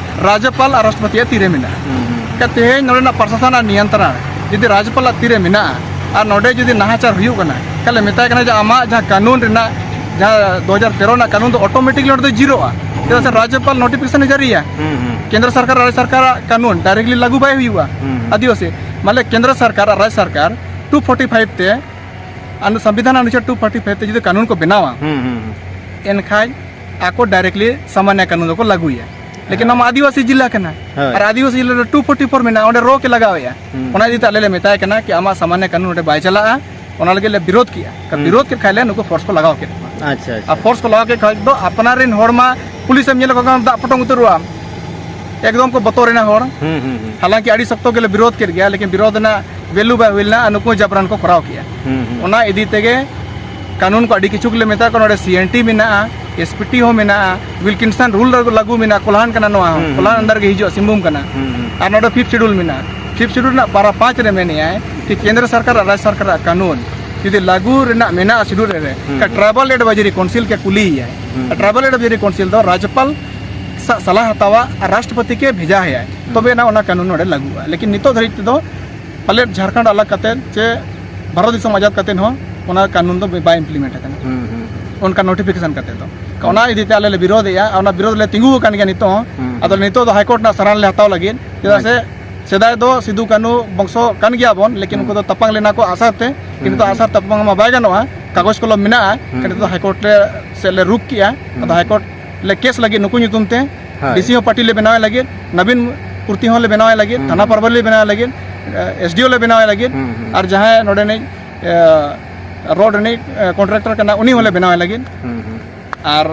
ᱨᱟᱡᱽᱡᱚᱯᱟᱞ ᱟᱨ ᱨᱟᱥᱴᱨᱚᱯᱚᱛᱤᱭᱟᱜ ᱛᱤᱨᱮ ᱢᱮᱱᱟᱜᱼᱟ᱾ ᱦᱩᱸ, ᱦᱩᱸ᱾ ᱠᱟ ᱛᱮᱦᱮᱧ ᱱᱚᱰᱮᱱᱟᱜ ᱯᱨᱚᱥᱟᱥᱚᱱ ᱟᱨ ᱱᱤᱭᱚᱱᱛᱨᱚᱱ ᱡᱩᱫᱤ ᱨᱟᱡᱽᱡᱚᱯᱟᱞᱟᱜ ᱛᱤᱨᱮ ᱢᱮᱱᱟᱜᱼᱟ ᱟᱨ ᱱᱚᱰᱮ ᱡᱩᱫᱤ ᱱᱟᱦᱟᱪᱟᱨ ᱦᱩᱭᱩᱜ ᱠᱟᱱᱟ, ᱛᱟᱦᱞᱮ ᱢᱮᱛᱟᱭ ᱠᱟᱱᱟ ᱡᱮ ᱟᱢᱟᱜ ᱡᱟᱦᱟᱸ ᱠᱟᱹᱱᱩᱱ ᱨᱮᱱᱟᱜ ᱡᱟᱦᱟᱸ ᱫᱩ ᱦᱟᱡᱟᱨ ᱛᱮᱨᱚ ᱨᱮᱱᱟᱜ ᱠᱟᱹᱱᱩᱱ ᱫᱚ ᱚᱴᱳᱢᱮᱴᱤᱠᱞᱤ ᱚᱸᱰᱮ ᱫᱚ ᱡᱤᱨᱳᱜᱼᱟ᱾ ᱪᱮᱫᱟᱜ ᱥᱮ ᱨᱟᱡᱽᱡᱚᱯᱟᱞ ᱱᱳᱴᱤᱯᱷᱤᱠᱮᱥᱚᱱ ᱮ ᱡᱟᱹᱨᱤᱭᱟ᱾ ᱦᱩᱸ, ᱦᱩᱸ᱾ ᱠᱮᱱᱫᱨᱚ ᱥᱚᱨᱠᱟᱨ ᱨᱟᱡᱽ ᱥᱚᱨᱠᱟᱨᱟᱜ ᱠᱟᱹᱱᱩᱱ ᱰᱟᱭᱨᱮᱠᱴᱞᱤ ᱞᱟᱹᱜᱩ ᱵᱟᱭ ᱦᱩᱭᱩᱜᱼᱟ᱾ ᱦᱩᱸ, ᱦᱩᱸ᱾ ᱟᱹᱫᱤᱵᱟᱹᱥᱤ ᱢᱟᱱᱮ ᱠᱮᱱᱫᱨᱚ ᱥᱚᱨᱠᱟᱨ ᱟᱨ ᱨᱟᱡᱽ ᱥᱚᱨᱠᱟᱨ ᱴᱩ ᱯᱷᱳᱨᱴᱤ ᱯᱷᱟᱭᱤᱵᱷ ᱛᱮ, ᱟᱱᱩ-, ᱥᱚᱝᱵᱤᱫᱷᱟᱱ ᱚᱱᱩᱪᱷᱮᱫ ᱴᱩ ᱯᱷᱳᱨᱴᱤ ᱯᱷᱟᱭᱤᱵᱷ ᱛᱮ ᱡᱩᱫᱤ ᱠᱟᱹᱱᱩᱱ ᱠᱚ ᱵᱮᱱᱟᱣᱟ, ᱦᱩᱸ, ᱦᱩᱸ, ᱦᱩᱸ᱾ ᱮᱱᱠᱷᱟᱱ ᱟᱠᱚ ᱰᱟᱭᱨᱮᱠᱴᱞᱤ ᱥᱟᱢᱟᱱᱱᱚ ᱠᱟᱹᱱᱩᱱ ᱫᱚᱠᱚ ᱞᱟᱹᱜᱩᱭᱟ᱾ ᱞᱮᱠᱤᱱ ᱦᱮᱸ᱾ ᱱᱚᱣᱟ ᱢᱟ ᱟᱹᱫᱤᱵᱟᱹᱥᱤ ᱡᱤᱞᱟ ᱠᱟᱱᱟ᱾ ᱦᱳᱭ᱾ ᱟᱨ ᱟᱹᱫᱤᱵᱟᱹᱥᱤ ᱡᱤᱞᱟ ᱨᱮ ᱴᱩ ᱯᱷᱳᱨᱴᱤ ᱯᱷᱳᱨ ᱢᱮᱱᱟᱜᱼᱟ, ᱚᱸᱰᱮ ᱨᱚ ᱠᱮ ᱞᱟᱜᱟᱣᱮᱫᱼᱟ᱾ ᱦᱩᱸ᱾ ᱚᱱᱟ ᱤᱫᱤ ᱛᱮ ᱟᱞᱮ ᱞᱮ ᱢᱮᱛᱟᱭ ᱠᱟᱱᱟ ᱠᱤ ᱟᱢᱟᱜ ᱥᱟᱢᱟᱱᱱᱚ ᱠᱟᱹᱱᱩᱱ ᱚᱸᱰᱮ ᱵᱟᱭ ᱪᱟᱞᱟᱜᱼᱟ᱾ ᱚᱱᱟ ᱞᱟᱹᱜᱤᱫ ᱞᱮ ᱵᱤᱨᱳᱫᱷ ᱠᱮᱜᱼᱟ᱾ ᱦᱩᱸ᱾ ᱵᱤᱨᱳᱫᱷ ᱠᱮᱫ ᱠᱷᱟᱡ ᱞᱮ ᱱᱩᱠᱩ ᱯᱷᱳᱨᱥ ᱠᱚ ᱞᱟᱜᱟᱣ ᱠᱮᱫ ᱠᱚᱣᱟ᱾ ᱟᱪᱪᱷᱟ, ᱟᱪᱪᱷᱟ᱾ ᱟᱨ ᱯᱷᱳᱨᱥ ᱠᱚ ᱞᱟᱜᱟᱣ ᱠᱮᱫ ᱠᱷᱟᱡ ᱫᱚ ᱟᱯᱱᱟᱨ ᱨᱮᱱ ᱦᱚᱲ ᱢᱟ ᱯᱩᱞᱤᱥ ᱮᱢ ᱧᱮᱞ ᱠᱚ ᱠᱷᱟᱱ ᱫᱟᱜ ᱯᱚᱴᱚᱢ ᱩᱛᱟᱹᱨᱚᱜᱼᱟ᱾ ᱮᱠᱫᱚᱢ ᱠᱚ ᱵᱚᱛᱚᱨ ᱮᱱᱟ ᱦᱚᱲ᱾ ᱦᱩᱸ, ᱦᱩᱸ, ᱦᱩᱸ᱾ ᱦᱟᱞᱟᱝᱠᱤ ᱟᱹᱰᱤ ᱥᱚᱠᱛᱚ ᱜᱮᱞᱮ ᱵᱤᱨᱳᱫᱷ ᱠᱮᱫ ᱜᱮᱭᱟ, ᱞᱮᱠᱤᱱ ᱵᱤᱨᱳᱫᱷ ᱨᱮᱱᱟᱜ ᱵᱷᱮᱞᱩ ᱵᱟᱭ ᱦᱩᱭ ᱞᱮᱱᱟ ᱟᱨ ᱱᱩᱠᱩ ᱡᱟᱵᱨᱟᱱ ᱠᱚ ᱠᱚᱨᱟᱣ ᱠᱮᱜᱼᱟ᱾ ᱦᱩᱸ, ᱦᱩᱸ᱾ ᱚᱱᱟ ᱤᱫᱤ ᱛᱮᱜᱮ ᱠᱟᱹᱱᱩᱱ ᱠᱚ ᱟᱹᱰᱤ ᱠᱤᱪᱷᱩ ᱜᱮᱞᱮ ᱢᱮᱛᱟ ᱠᱚ ᱠᱟᱱᱟ, ᱱᱚᱰᱮ ᱥᱤ ᱮᱱ ᱴᱤ ᱢᱮᱱᱟᱜᱼᱟ, ᱮᱥ ᱯᱤ ᱴᱤ ᱦᱚᱸ ᱢᱮᱱᱟᱜᱼᱟ, ᱣᱤᱞᱠᱤᱱᱥᱚᱱ ᱨᱩᱞ ᱞᱟᱹᱜᱩ ᱢᱮᱱᱟᱜᱼᱟ, ᱠᱚᱞᱦᱟᱱ ᱠᱟᱱᱟ ᱱᱚᱣᱟ ᱦᱚᱸ, ᱦᱩᱸ, ᱠᱚᱞᱦᱟᱱ ᱦᱩᱸ᱾ ᱟᱱᱰᱟᱨ ᱜᱮ ᱦᱤᱡᱩᱜᱼᱟ, ᱥᱤᱝᱵᱷᱩᱢ ᱠᱟᱱᱟ᱾ ᱦᱩᱸ, ᱦᱩᱸ᱾ ᱟᱨ ᱱᱚᱰᱮ ᱯᱷᱤᱯᱛᱷ ᱥᱤᱰᱩᱞ ᱢᱮᱱᱟᱜᱼᱟ᱾ ᱯᱷᱤᱯᱛᱷ ᱥᱤᱰᱩᱞ ᱨᱮᱱᱟᱜ ᱯᱟᱨᱟ ᱯᱟᱸᱪ ᱨᱮ ᱢᱮᱱᱮᱜᱼᱟᱭ ᱠᱤ ᱠᱮᱱᱫᱨᱚ ᱥᱚᱨᱠᱟᱨ ᱟᱨ ᱨᱟᱡᱽ ᱥᱚᱨᱠᱟᱨᱟᱜ ᱠᱟᱹᱱᱩᱱ ᱡᱩᱫᱤ ᱞᱟᱹᱜᱩ ᱨᱮᱱᱟᱜ ᱢᱮᱱᱟᱜᱼᱟ ᱥᱤᱰᱩᱞ ᱨᱮ, ᱦᱩᱸ, ᱮᱱᱠᱷᱟᱱ ᱦᱩᱸ᱾ ᱴᱨᱟᱭᱵᱟᱞ ᱮᱰᱵᱟᱭᱡᱟᱨᱤ ᱠᱟᱣᱩᱱᱥᱤᱞ ᱠᱮ ᱠᱩᱞᱤᱭᱮᱭᱟᱭ᱾ ᱦᱩᱸ, ᱟᱨ ᱦᱩᱸ᱾ ᱴᱨᱟᱭᱵᱟᱞ ᱮᱰᱵᱟᱭᱡᱟᱨᱤ ᱠᱟᱣᱩᱱᱥᱤᱞ ᱫᱚ ᱨᱟᱡᱽᱯᱟᱞ ᱥᱟᱜ ᱥᱟᱞᱟ ᱦᱟᱛᱟᱣᱟ ᱟᱨ ᱨᱟᱥᱴᱨᱚᱯᱚᱛᱤ ᱠᱮ ᱵᱷᱮᱡᱟ ᱟᱭᱟᱭ, ᱦᱩᱸ᱾ ᱛᱚᱵᱮ ᱮᱱᱟ ᱚᱱᱟ ᱠᱟᱹᱱᱩᱱ ᱱᱚᱰᱮ ᱞᱟᱹᱜᱩᱜᱼᱟ᱾ ᱞᱮᱠᱤᱱ ᱱᱤᱛᱚᱜ ᱫᱷᱟᱹᱨᱤᱡ ᱛᱮᱫᱚ ᱯᱟᱞᱮᱫ ᱡᱷᱟᱲᱠᱷᱚᱸᱰ ᱟᱞᱟᱜᱽ ᱠᱟᱛᱮ ᱪᱮ ᱵᱷᱟᱨᱚᱛ ᱫᱤᱥᱚᱢ ᱟᱡᱟᱫ ᱠᱟᱛᱮ ᱦᱚᱸ ᱚᱱᱟ ᱠᱟᱹᱱᱩᱱ ᱫᱚ ᱵᱟᱭ ᱤᱢᱯᱞᱤᱢᱮᱱᱴ ᱟᱠᱟᱱᱟ᱾ ᱦᱩᱸ, ᱦᱩᱸ᱾ ᱚᱱᱠᱟ ᱱᱳᱴᱤᱯᱷᱤᱠᱮᱥᱚᱱ ᱠᱟᱛᱮ ᱫᱚ᱾ ᱚᱱᱟ ᱤᱫᱤ ᱛᱮ ᱟᱞᱮ ᱞᱮ ᱵᱤᱨᱳᱫᱷᱮᱜᱼᱟ, ᱚᱱᱟ ᱵᱤᱨᱳᱫᱷ ᱞᱮ ᱛᱤᱸᱜᱩ ᱟᱠᱟᱱ ᱜᱮᱭᱟ ᱱᱤᱛᱚᱜ ᱦᱚᱸ᱾ ᱦᱩᱸ, ᱟᱫᱚ ᱦᱩᱸ᱾ ᱱᱤᱛᱚᱜ ᱫᱚ ᱦᱟᱭ ᱠᱳᱨᱴ ᱨᱮᱱᱟᱜ ᱥᱟᱨᱟᱱ ᱞᱮ ᱦᱟᱛᱟᱣ ᱞᱟᱹᱜᱤᱫ, ᱪᱮᱫᱟᱜ ᱥᱮ ᱟᱪᱪᱷᱟ᱾ ᱥᱮᱫᱟᱭ ᱫᱚ ᱥᱤᱫᱩ ᱠᱟᱹᱱᱩ ᱵᱚᱝᱥᱚ ᱠᱟᱱ ᱜᱮᱭᱟ ᱵᱚᱱ, ᱞᱮᱠᱤᱱ ᱦᱩᱸ᱾ ᱩᱱᱠᱩ ᱫᱚ ᱛᱟᱯᱟᱢ ᱞᱮᱱᱟ ᱠᱚ ᱟᱥᱟᱨ ᱛᱮ, ᱦᱩᱸ, ᱱᱤᱛᱚᱜ ᱦᱩᱸ᱾ ᱟᱥᱟᱨ ᱛᱟᱯᱟᱢ ᱢᱟ ᱵᱟᱭ ᱜᱟᱱᱚᱜᱼᱟ, ᱦᱩᱸ, ᱠᱟᱜᱚᱡᱽ ᱦᱩᱸ᱾ ᱠᱚᱞᱚᱢ ᱢᱮᱱᱟᱜᱼᱟ, ᱦᱩᱸ, ᱱᱤᱛᱚᱜ ᱫᱚ ᱦᱩᱸ᱾ ᱦᱟᱭ ᱠᱳᱨᱴ ᱨᱮ ᱥᱮᱫ ᱞᱮ ᱨᱩᱠ ᱠᱮᱜᱼᱟ, ᱦᱩᱸ᱾ ᱟᱫᱚ ᱦᱟᱭ ᱠᱳᱨᱴ ᱞᱮ ᱠᱮᱥ ᱞᱟᱹᱜᱤᱫ ᱱᱩᱠᱩ ᱧᱩᱛᱩᱢ ᱛᱮ, ᱦᱳᱭ᱾ ᱰᱤ ᱥᱤ ᱦᱚᱸ ᱯᱟᱨᱴᱤ ᱞᱮ ᱵᱮᱱᱟᱣ ᱞᱟᱹᱜᱤᱫ, ᱱᱚᱵᱤᱱ ᱯᱩᱨᱛᱤ ᱦᱚᱸ ᱞᱮ ᱵᱮᱱᱟᱣ ᱞᱟᱹᱜᱤᱫ, ᱦᱩᱸ, ᱛᱷᱟᱱᱟ ᱦᱩᱸ᱾ ᱯᱟᱨᱵᱟᱞᱤ ᱞᱮ ᱵᱮᱱᱟᱣ ᱞᱟᱹᱜᱤᱫ, ᱮᱥ ᱰᱤ ᱳ ᱞᱮ ᱵᱮᱱᱟᱣ ᱞᱟᱹᱜᱤᱫ, ᱦᱩᱸ, ᱦᱩᱸ᱾ ᱟᱨ ᱡᱟᱦᱟᱸᱭ ᱱᱚᱰᱮᱱᱤᱡ, ᱮ, ᱨᱳᱰ ᱨᱤᱱᱤᱡ, ᱮ, ᱠᱚᱱᱴᱨᱟᱠᱴᱚᱨ ᱠᱟᱱᱟ, ᱩᱱᱤ ᱦᱚᱸᱞᱮ ᱵᱮᱱᱟᱣ ᱞᱟᱹᱜᱤᱫ᱾ ᱦᱩᱸ, ᱦᱩᱸ᱾ ᱟᱨ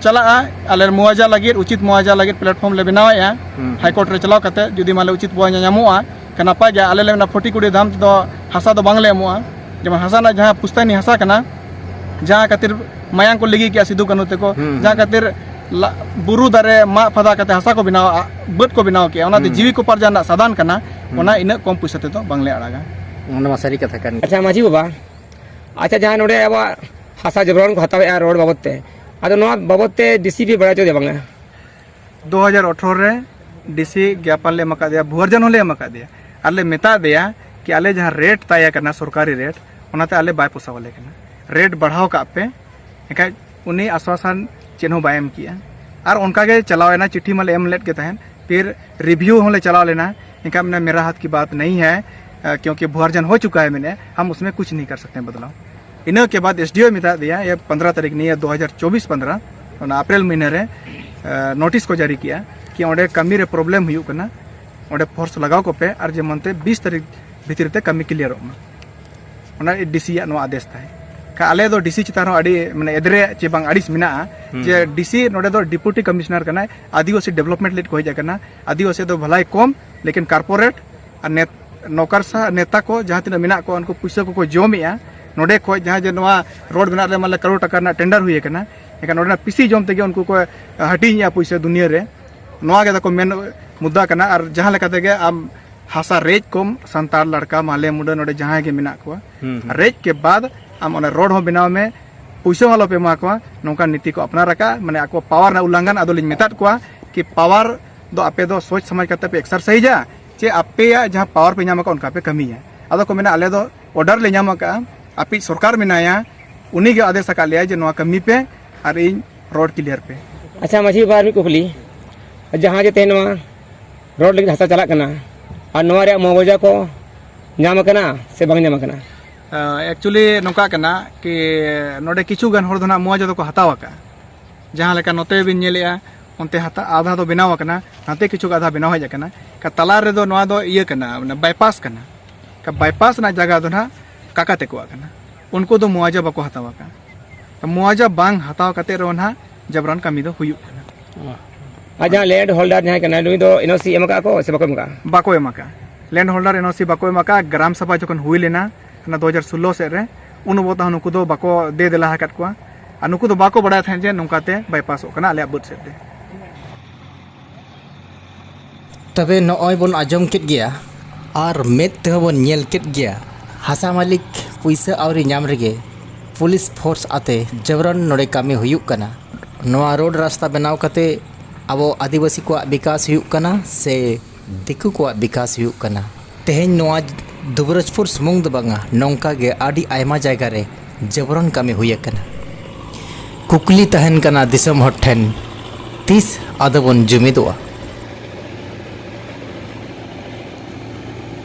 ᱪᱟᱞᱟᱜᱼᱟ, ᱟᱞᱮ ᱢᱩᱣᱟᱡᱟ ᱞᱟᱹᱜᱤᱫ, ᱩᱪᱤᱛ ᱢᱩᱣᱟᱡᱟ ᱞᱟᱹᱜᱤᱫ ᱯᱞᱟᱴᱯᱷᱚᱨᱢ ᱞᱮ ᱵᱮᱱᱟᱣᱮᱫᱼᱟ᱾ ᱦᱩᱸ, ᱦᱩᱸ᱾ ᱦᱟᱭ ᱠᱳᱨᱴ ᱨᱮ ᱪᱟᱞᱟᱣ ᱠᱟᱛᱮ ᱡᱩᱫᱤ ᱢᱟᱱᱮ ᱩᱪᱤᱛ ᱢᱩᱣᱟᱡᱟ ᱧᱟᱢᱚᱜᱼᱟ, ᱠᱷᱟᱱ ᱱᱟᱯᱟᱭ ᱜᱮᱭᱟ᱾ ᱟᱞᱮ ᱞᱮ ᱢᱮᱱᱟ ᱯᱷᱳᱨᱴᱤ ᱠᱩᱲᱤ ᱫᱟᱢ ᱛᱮᱫᱚ ᱦᱟᱥᱟ ᱫᱚ ᱵᱟᱝᱞᱮ ᱮᱢᱚᱜᱼᱟ, ᱡᱮᱢᱚᱱ ᱦᱟᱥᱟ ᱨᱮᱱᱟᱜ ᱡᱟᱦᱟᱸ ᱯᱩᱥᱛᱟᱹᱱᱤ ᱦᱟᱥᱟ ᱠᱟᱱᱟ, ᱡᱟᱦᱟᱸ ᱠᱷᱟᱹᱛᱤᱨ ᱢᱟᱭᱟᱝ ᱠᱚ ᱞᱤᱸᱜᱤ ᱠᱮᱜᱼᱟ ᱥᱤᱫᱩ ᱠᱟᱹᱱᱦᱩ ᱛᱮᱠᱚ, ᱦᱩᱸ, ᱡᱟᱦᱟᱸ ᱦᱩᱸ᱾ ᱠᱷᱟᱹᱛᱤᱨ ᱞᱟ-, ᱵᱩᱨᱩ ᱫᱟᱨᱮ ᱢᱟᱜ ᱯᱷᱟᱫᱟ ᱠᱟᱛᱮ ᱦᱟᱥᱟ ᱠᱚ ᱵᱮᱱᱟᱣᱟ, ᱵᱟᱹᱫᱽ ᱠᱚ ᱵᱮᱱᱟᱣ ᱠᱮᱜᱼᱟ, ᱚᱱᱟᱛᱮ ᱦᱩᱸ᱾ ᱡᱤᱣᱤ ᱠᱚ ᱯᱟᱨᱡᱟᱣ ᱨᱮᱱᱟᱜ ᱥᱟᱫᱷᱟᱱ ᱠᱟᱱᱟ, ᱦᱩᱸ᱾ ᱚᱱᱟ ᱤᱱᱟᱹᱜ ᱠᱚᱢ ᱯᱩᱭᱥᱟᱹ ᱛᱮᱫᱚ ᱵᱟᱝᱞᱮ ᱟᱲᱟᱜᱟ᱾ ᱚᱱᱟ ᱢᱟ ᱥᱟᱹᱨᱤ ᱠᱟᱛᱷᱟ ᱠᱟᱱ ᱜᱮ᱾ ᱟᱪᱪᱷᱟ ᱢᱟᱹᱡᱷᱤ ᱵᱟᱵᱟ, ᱟᱪᱪᱷᱟ ᱡᱟᱦᱟᱸ ᱱᱚᱰᱮ ᱟᱵᱚᱣᱟᱜ ᱦᱟᱥᱟ ᱡᱚᱵᱽᱨᱟᱱ ᱠᱚ ᱦᱟᱛᱟᱣᱮᱫᱼᱟ ᱨᱳᱰ ᱵᱟᱵᱚᱫ ᱛᱮ, ᱟᱫᱚ ᱱᱚᱣᱟ ᱵᱟᱵᱚᱫ ᱛᱮ ᱰᱤ ᱥᱤ ᱯᱮ ᱵᱟᱲᱟᱭ ᱦᱚᱪᱚᱭᱮᱫᱟ ᱵᱟᱝᱟ? ᱫᱩ ᱦᱟᱡᱟᱨ ᱟᱴᱷᱨᱚ ᱨᱮ ᱰᱤ ᱥᱤ ᱜᱮᱯᱟᱱ ᱞᱮ ᱮᱢ ᱟᱠᱟᱫᱮᱭᱟ, ᱵᱷᱩᱣᱟᱨᱡᱟᱱ ᱦᱚᱸᱞᱮ ᱮᱢ ᱟᱠᱟᱫᱮᱭᱟ, ᱟᱨ ᱞᱮ ᱢᱮᱛᱟ ᱫᱮᱭᱟ ᱠᱤ ᱟᱞᱮ ᱡᱟᱦᱟᱸ ᱨᱮᱴ ᱛᱟᱭ ᱠᱟᱱᱟ ᱥᱚᱨᱠᱟᱨᱤ ᱨᱮᱴ, ᱚᱱᱟᱛᱮ ᱟᱞᱮ ᱵᱟᱭ ᱯᱚᱥᱟᱣ ᱟᱞᱮ ᱠᱟᱱᱟ, ᱨᱮᱴ ᱵᱟᱲᱦᱟᱣ ᱠᱟᱜ ᱯᱮ᱾ ᱮᱱᱠᱷᱟᱡ ᱩᱱᱤ ᱟᱥᱣᱟᱥᱟᱱ ᱪᱮᱫ ᱦᱚᱸ ᱵᱟᱭ ᱮᱢ ᱠᱮᱜᱼᱟ᱾ ᱟᱨ ᱚᱱᱠᱟ ᱜᱮ ᱪᱟᱞᱟᱣ ᱮᱱᱟ, ᱪᱤᱴᱷᱤ ᱢᱟᱞᱮ ᱮᱢ ᱞᱮᱫ ᱜᱮ ᱛᱟᱦᱮᱸᱫ, ᱯᱷᱤᱨ ᱨᱤᱵᱷᱤᱭᱩ ᱦᱚᱸᱞᱮ ᱪᱟᱞᱟᱣ ᱞᱮᱱᱟ᱾ ᱮᱱᱠᱷᱟᱱ ᱢᱮᱱᱟ, ᱢᱮᱨᱟ ᱦᱟᱛ ᱠᱤ ᱵᱟᱛ ᱱᱟᱦᱤ ᱦᱟᱭ, ᱟ, ᱠᱤᱭᱩᱸᱠᱤ ᱵᱷᱩᱣᱟᱨᱡᱟᱱ ᱦᱳ ᱪᱩᱠᱟ ᱦᱟᱭ, ᱢᱮᱱᱮ ᱦᱟᱢ ᱩᱥᱢᱮ ᱠᱩᱪ ᱱᱟᱦᱤ ᱠᱟᱨ ᱥᱟᱠᱛᱮ ᱵᱟᱫᱞᱟᱣ᱾ ᱤᱱᱟᱹ ᱠᱮ ᱵᱟᱫ ᱮᱥ ᱰᱤ ᱳ ᱢᱮᱛᱟ ᱫᱮᱭᱟ, ᱤᱭᱟᱹ ᱯᱚᱱᱫᱽᱨᱚ ᱛᱟᱹᱨᱤᱠᱷ ᱱᱤᱭᱟᱹ ᱫᱩ ᱦᱟᱡᱟᱨ ᱪᱚᱵᱵᱤᱥ ᱯᱚᱱᱫᱽᱨᱚ, ᱚᱱᱟ ᱟᱯᱨᱤᱞ ᱢᱟᱹᱦᱱᱟᱹ ᱨᱮ, ᱟ, ᱱᱳᱴᱤᱥ ᱠᱚ ᱡᱟᱹᱨᱤ ᱠᱮᱜᱼᱟ ᱠᱤ ᱚᱸᱰᱮ ᱠᱟᱹᱢᱤ ᱨᱮ ᱯᱨᱚᱵᱞᱮᱢ ᱦᱩᱭᱩᱜ ᱠᱟᱱᱟ, ᱚᱸᱰᱮ ᱯᱷᱳᱨᱥ ᱞᱟᱜᱟᱣ ᱠᱚᱯᱮ ᱟᱨ ᱡᱮᱢᱚᱱ ᱛᱮ ᱵᱤᱥ ᱛᱟᱹᱨᱤᱠᱷ ᱵᱷᱤᱛᱤᱨ ᱛᱮ ᱠᱟᱹᱢᱤ ᱠᱞᱤᱭᱟᱨᱚᱜ ᱢᱟ᱾ ᱚᱱᱟ ᱰᱤ ᱥᱤ ᱭᱟᱜ ᱱᱚᱣᱟ ᱟᱫᱮᱥ ᱛᱟᱦᱮᱸ᱾ ᱠᱷᱟᱱ ᱟᱞᱮ ᱫᱚ ᱰᱤ ᱥᱤ ᱪᱮᱛᱟᱱ ᱨᱮᱦᱚᱸ ᱟᱹᱰᱤ, ᱢᱟᱱᱮ, ᱮᱫᱽᱨᱮ ᱪᱮ ᱵᱟᱝ ᱟᱹᱲᱤᱥ ᱢᱮᱱᱟᱜᱼᱟ ᱦᱩᱸ᱾ ᱡᱮ ᱰᱤ ᱥᱤ ᱱᱚᱰᱮ ᱫᱚ ᱰᱮᱯᱩᱴᱤ ᱠᱚᱢᱤᱥᱚᱱᱟᱨ ᱠᱟᱱᱟᱭ, ᱟᱹᱫᱤᱵᱟᱹᱥᱤ ᱰᱮᱵᱷᱞᱚᱯᱢᱮᱱᱴ ᱞᱟᱹᱜᱤᱫ ᱠᱚ ᱦᱮᱡ ᱟᱠᱟᱱᱟ᱾ ᱟᱹᱫᱤᱵᱟᱹᱥᱤ ᱫᱚ ᱵᱷᱟᱞᱟᱭ ᱠᱚᱢ, ᱞᱮᱠᱤᱱ ᱠᱚᱨᱯᱳᱨᱮᱴ ᱟᱨ ᱱᱮᱛ-, ᱱᱚᱠᱟᱨ ᱥᱟ-, ᱱᱮᱛᱟ ᱠᱚ ᱡᱟᱦᱟᱸ ᱛᱤᱱᱟᱹᱜ ᱢᱮᱱᱟᱜ ᱠᱚᱣᱟ, ᱩᱱᱠᱩ ᱯᱩᱭᱥᱟᱹ ᱠᱚᱠᱚ ᱡᱚᱢᱮᱜᱼᱟ᱾ ᱱᱚᱰᱮ ᱠᱷᱚᱡ ᱡᱟᱦᱟᱸ ᱡᱮ ᱱᱚᱣᱟ ᱨᱳᱰ ᱵᱮᱱᱟᱣ ᱨᱮ ᱢᱟᱱᱮ ᱠᱟᱨᱳᱲ ᱴᱟᱠᱟ ᱨᱮᱱᱟᱜ ᱴᱮᱱᱰᱟᱨ ᱦᱩᱭ ᱟᱠᱟᱱᱟ, ᱮᱱᱠᱷᱟᱱ ᱱᱚᱰᱮᱱᱟᱜ ᱯᱤᱥᱤ ᱡᱚᱢ ᱛᱮᱜᱮ ᱩᱱᱠᱩ ᱠᱚ ᱦᱟᱹᱴᱤᱧᱮᱜᱼᱟ ᱯᱩᱭᱥᱟᱹ ᱫᱩᱱᱤᱭᱟᱹ ᱨᱮ᱾ ᱱᱚᱣᱟ ᱜᱮ ᱛᱟᱠᱚ ᱢᱮᱱ ᱢᱩᱫᱽᱫᱟ ᱠᱟᱱᱟ᱾ ᱟᱨ ᱡᱟᱦᱟᱸ ᱞᱮᱠᱟ ᱛᱮᱜᱮ ᱟᱢ ᱦᱟᱥᱟ ᱨᱮᱡ ᱠᱚᱢ, ᱥᱟᱱᱛᱟᱲ ᱞᱟᱲᱠᱟ, ᱢᱟᱦᱞᱮ ᱢᱩᱰᱟᱹ, ᱱᱚᱰᱮ ᱡᱟᱦᱟᱸᱭ ᱜᱮ ᱢᱮᱱᱟᱜ ᱠᱚᱣᱟ, ᱦᱩᱸ, ᱦᱩᱸ᱾ ᱨᱮᱡ ᱠᱮ ᱵᱟᱫ ᱟᱢ ᱚᱱᱟ ᱨᱳᱰ ᱦᱚᱸ ᱵᱮᱱᱟᱣ ᱢᱮ, ᱯᱩᱭᱥᱟᱹ ᱦᱚᱸ ᱟᱞᱚᱯᱮ ᱮᱢᱟ ᱠᱚᱣᱟ᱾ ᱱᱚᱝᱠᱟᱱ ᱱᱤᱛᱤ ᱠᱚ ᱟᱯᱱᱟᱨ ᱟᱠᱟᱫ, ᱢᱟᱱᱮ ᱟᱠᱚ ᱯᱟᱣᱟᱨ ᱨᱮᱱᱟᱜ ᱩᱞᱞᱚᱝᱜᱷᱚᱱ᱾ ᱟᱫᱚᱞᱤᱧ ᱢᱮᱛᱟᱫ ᱠᱚᱣᱟ ᱠᱤ ᱯᱟᱣᱟᱨ ᱫᱚ ᱟᱯᱮ ᱫᱚ ᱥᱚᱪ ᱥᱚᱢᱟᱡᱽ ᱠᱟᱛᱮ ᱯᱮ ᱮᱠᱥᱟᱨᱥᱟᱭᱤᱡᱟ, ᱪᱮ ᱟᱯᱮᱭᱟᱜ ᱡᱟᱦᱟᱸ ᱯᱟᱣᱟᱨ ᱯᱮ ᱧᱟᱢ ᱟᱠᱟᱫ ᱚᱱᱠᱟ ᱯᱮ ᱠᱟᱹᱢᱤᱭᱟ? ᱟᱫᱚ ᱠᱚ ᱢᱮᱱᱟ, ᱟᱞᱮ ᱫᱚ ᱚᱨᱰᱟᱨ ᱞᱮ ᱧᱟᱢ ᱟᱠᱟᱫᱼᱟ, ᱟᱯᱮᱭᱤᱡ ᱥᱚᱨᱠᱟᱨ ᱢᱮᱱᱟᱭᱟ, ᱩᱱᱤ ᱜᱮ ᱟᱫᱮᱥ ᱟᱠᱟᱫ ᱞᱮᱭᱟ ᱡᱮ ᱱᱚᱣᱟ ᱠᱟᱹᱢᱤ ᱯᱮ ᱟᱨ ᱤᱧ ᱨᱳᱰ ᱠᱞᱤᱭᱟᱨ ᱯᱮ᱾ ᱟᱪᱪᱷᱟ ᱢᱟᱹᱡᱷᱤ ᱵᱟᱵᱟ, ᱟᱨ ᱢᱤᱫ ᱠᱩᱠᱞᱤ, ᱡᱟᱦᱟᱸ ᱡᱮ ᱛᱮᱦᱮᱧ ᱱᱚᱣᱟ ᱨᱳᱰ ᱞᱟᱹᱜᱤᱫ ᱦᱟᱥᱟ ᱪᱟᱞᱟᱜ ᱠᱟᱱᱟ, ᱟᱨ ᱱᱚᱣᱟ ᱨᱮᱭᱟᱜ ᱢᱩᱣᱟᱵᱟᱡᱟ ᱠᱚ ᱧᱟᱢ ᱟᱠᱟᱱᱟ ᱥᱮ ᱵᱟᱝ ᱧᱟᱢ ᱟᱠᱟᱱᱟ? ᱮᱠᱪᱩᱭᱮᱞᱤ ᱱᱚᱝᱠᱟ ᱠᱟᱱᱟ ᱠᱤ ᱱᱚᱰᱮ ᱠᱤᱪᱷᱩ ᱜᱟᱱ ᱦᱚᱲ ᱫᱚ ᱱᱟᱜ ᱢᱩᱣᱟᱡᱟ ᱫᱚᱠᱚ ᱦᱟᱛᱟᱣ ᱟᱠᱟᱫᱼᱟ᱾ ᱡᱟᱦᱟᱸ ᱞᱮᱠᱟ ᱱᱚᱛᱮ ᱵᱤᱱ ᱧᱮᱞᱮᱜᱼᱟ, ᱚᱱᱛᱮ ᱦᱟᱛᱟ-, ᱟᱫᱷᱟ ᱫᱚ ᱵᱮᱱᱟᱣ ᱟᱠᱟᱱᱟ, ᱱᱟᱛᱮ ᱠᱤᱪᱷᱩ ᱟᱫᱷᱟ ᱵᱮᱱᱟᱣ ᱦᱮᱡ ᱟᱠᱟᱱᱟ᱾ ᱠᱟ-, ᱛᱟᱞᱟ ᱨᱮᱫᱚ ᱱᱚᱣᱟ ᱫᱚ ᱤᱭᱟᱹ ᱠᱟᱱᱟ, ᱢᱟᱱᱮ ᱵᱟᱭᱯᱟᱥ ᱠᱟᱱᱟ᱾ ᱠᱟ-, ᱵᱟᱭᱯᱟᱥ ᱨᱮᱱᱟᱜ ᱡᱟᱭᱜᱟ ᱫᱚ ᱱᱟᱦᱟᱜ ᱠᱟᱠᱟ ᱛᱮᱠᱚᱣᱟᱜ ᱠᱟᱱᱟ᱾ ᱩᱱᱠᱩ ᱫᱚ ᱢᱩᱣᱟᱡᱟ ᱵᱟᱠᱚ ᱦᱟᱛᱟᱣ ᱟᱠᱟᱫᱼᱟ᱾ ᱢᱩᱣᱟᱡᱟ ᱵᱟᱝ ᱦᱟᱛᱟᱣ ᱠᱟᱛᱮ ᱨᱮᱦᱚᱸ ᱱᱟᱦᱟᱜ ᱡᱟᱵᱨᱟᱱ ᱠᱟᱹᱢᱤ ᱫᱚ ᱦᱩᱭᱩᱜ ᱠᱟᱱᱟ᱾ ᱟᱨ ᱡᱟᱦᱟᱸ ᱞᱮᱱᱰ ᱦᱳᱞᱰᱟᱨ ᱡᱟᱦᱟᱸᱭ ᱠᱟᱱᱟᱭ, ᱱᱩᱭ ᱫᱚ ᱮᱱ ᱳ ᱥᱤ ᱮᱢ ᱟᱠᱟᱫ ᱠᱚ ᱥᱮ ᱵᱟᱠᱚ ᱮᱢ ᱟᱠᱟᱫᱼᱟ? ᱵᱟᱠᱚ ᱮᱢ ᱟᱠᱟᱫᱼᱟ᱾ ᱞᱮᱱᱰ ᱦᱳᱞᱰᱟᱨ ᱮᱱ ᱳ ᱥᱤ ᱵᱟᱠᱚ ᱮᱢ ᱟᱠᱟᱫᱼᱟ᱾ ᱜᱨᱟᱢ ᱥᱚᱵᱷᱟ ᱡᱚᱠᱷᱚᱱ ᱦᱩᱭ ᱞᱮᱱᱟ, ᱚᱱᱟ ᱫᱩ ᱦᱟᱡᱟᱨ ᱥᱳᱞᱞᱳ ᱥᱮᱫ ᱨᱮ, ᱩᱱ ᱚᱵᱚᱥᱛᱟ ᱦᱚᱸ ᱱᱩᱠᱩ ᱫᱚ ᱵᱟᱠᱚ ᱫᱮ ᱫᱮᱞᱟ ᱟᱠᱟᱫ ᱠᱚᱣᱟ᱾ ᱟᱨ ᱱᱩᱠᱩ ᱫᱚ ᱵᱟᱠᱚ ᱵᱟᱲᱟᱭ ᱛᱟᱦᱮᱸᱫ ᱡᱮ ᱱᱚᱝᱠᱟᱛᱮ ᱵᱟᱭᱯᱟᱥᱚᱜ ᱠᱟᱱᱟ ᱟᱞᱮᱭᱟᱜ ᱵᱟᱹᱫᱽ ᱥᱮᱫ ᱛᱮ᱾ ᱛᱚᱵᱮ ᱱᱚᱜᱼᱚᱭ ᱵᱚᱱ ᱟᱸᱡᱚᱢ ᱠᱮᱫ ᱜᱮᱭᱟ ᱟᱨ ᱢᱮᱫ ᱛᱮᱦᱚᱸ ᱵᱚᱱ ᱧᱮᱞ ᱠᱮᱫ ᱜᱮᱭᱟ, ᱦᱟᱥᱟ ᱢᱟᱹᱞᱤᱠ ᱯᱩᱭᱥᱟᱹ ᱟᱹᱣᱨᱤ ᱧᱟᱢ ᱨᱮᱜᱮ ᱯᱩᱞᱤᱥ ᱯᱷᱳᱨᱥ ᱟᱛᱮ ᱡᱟᱵᱨᱟᱱ ᱱᱚᱰᱮ ᱠᱟᱹᱢᱤ ᱦᱩᱭᱩᱜ ᱠᱟᱱᱟ᱾ ᱱᱚᱣᱟ ᱨᱳᱰ ᱨᱟᱥᱛᱟ ᱵᱮᱱᱟᱣ ᱠᱟᱛᱮ ᱟᱵᱚ ᱟᱹᱫᱤᱵᱟᱹᱥᱤ ᱠᱚᱣᱟᱜ ᱵᱤᱠᱟᱥ ᱦᱩᱭᱩᱜ ᱠᱟᱱᱟ ᱥᱮ ᱫᱤᱠᱩ ᱠᱚᱣᱟᱜ ᱵᱤᱠᱟᱥ ᱦᱩᱭᱩᱜ ᱠᱟᱱᱟ? ᱛᱮᱦᱮᱧ ᱱᱚᱣᱟ ᱫᱩᱵᱨᱟᱡᱽᱯᱩᱨ ᱥᱩᱢᱩᱝ ᱫᱚ ᱵᱟᱝᱟ, ᱱᱚᱝᱠᱟ ᱜᱮ ᱟᱹᱰᱤ ᱟᱭᱢᱟ ᱡᱟᱭᱜᱟ ᱨᱮ ᱡᱟᱵᱨᱟᱱ ᱠᱟᱹᱢᱤ ᱦᱩᱭ ᱟᱠᱟᱱᱟ᱾ ᱠᱩᱠᱞᱤ ᱛᱟᱦᱮᱱ ᱠᱟᱱᱟ ᱫᱤᱥᱚᱢ ᱦᱚᱲ ᱴᱷᱮᱱ, ᱛᱤᱥ ᱟᱫᱚ ᱵᱚᱱ ᱡᱩᱢᱤᱫᱚᱜᱼᱟ?